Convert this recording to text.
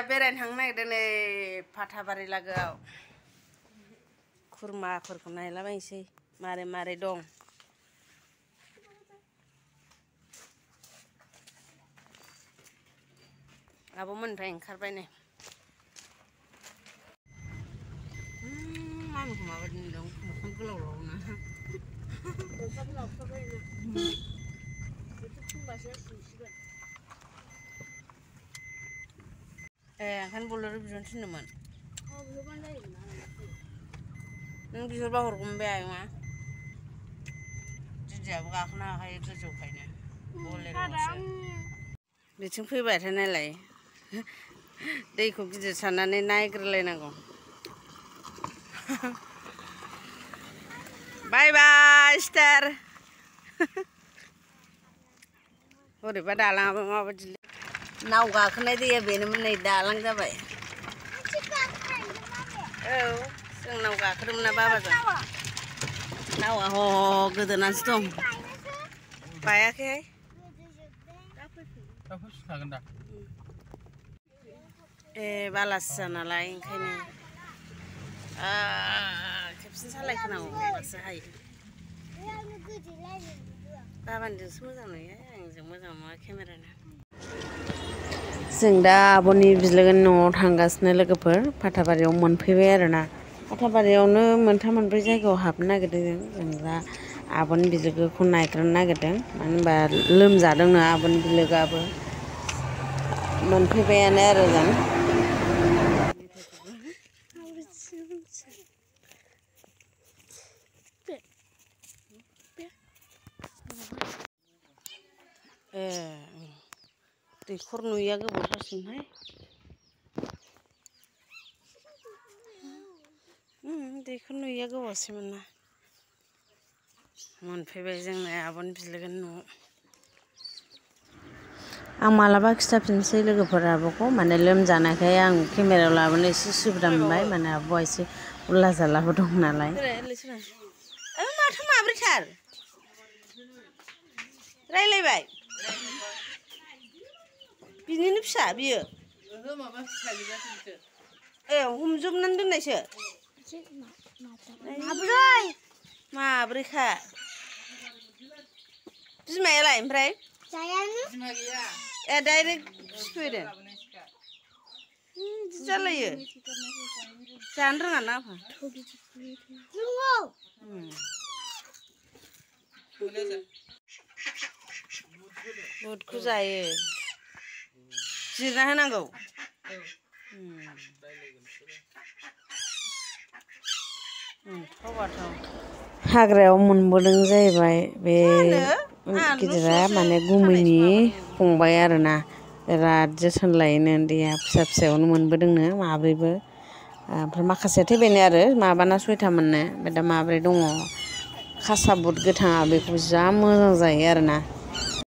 बेरायनो थांनो नागिरदों नै फाथाबारि लागोआव खुरमाफोरखौ नायलाबायनोसै मारै मारै दं आब'मोननिफ्राय ओंखारबाय नै मामिखौ माबायदि नुदों मोखां गोलाव लावनो ओंखायनो बोलोरो बिहरनो थिनदोंमोन नों बिहरबा हरगौमोन बे आयंआ दिदियाबो गाखोनो हाखायो गोजौखायनो बोलेरोआवसो बिथिं फैबायथाय नायलाय दैखौ गिदिर साननानै नायग्रोलायनांगौ बाय बाय स्टार बोरैबा दालाङाबो माबायदि नाव गाखोनाय दैया बेनोमोन नै दालां जाबाय औ जों नाव गाखोदोंमोन ना बाबाजों नावा ह गोदोनासो दं बायाखैहाय ए बालासिया नालाय ओंखायनो खेबसे सालायखोनांगौ होनबासो हायो बाबानिजोंसो मोजां नुयो आंजों मोजां नङा केमेराना जों दा आब'नि बिलोगोनि न'आव थांगासिनो लोगोफोर फाथाबारियाव मोनफैबाय आरोना फाथाबारियावनो मोनथाम मोनब्रै जायगायाव हाबनो नागिरदों जों दा आब'नि बिलोगोखौ नायग्रोनो नागिरदों मानो होनबा लोमजादोंनो आब'नि बिलोगोआबो मोनफैबायानो आरो जों दैखर नुयैया गोबाव जासिगोनहाय दैखर नुयैया गोबावसैमोन ना मोनफैबाय जोंना आब'नि बिलोगोनि न'आव आं मालाबा खिथाफिनसै लोगोफोर आब'खौ माने लोमजानायखाय आं केमेरायाव लाबोनो एसे सुबिदा मोनबाय माने आब'आ एसे उल्ला जाल्लाबो दं नालाय माथो माब्रैथार रायलायबाय बिनिनो फिसा बियो ए हमजोबनानै दोननायसो माब्रैखा बिमायालाय ओमफ्राय बिमा गैया ए डाइरेक्ट फिफैदों बिदि जालायो जानो रोङा ना आफा बुदखौ जायो जिरना होनांगौ हाग्रायाव मोनबोदों जाहैबाय बे गिदिरा माने गुमैनि फंबाय आरोना बिराद जोथोन लायोनो उन्दैया फिसा फिसायावनो मोनबोदोंनो माब्रैबो ओमफ्राय माखासेया थैबायनो आरो माबाना सयथामोननो ओमफ्राय दा माब्रै दङ खासा बुद गोथाङा बेखौ जा मोजां जायो आरोना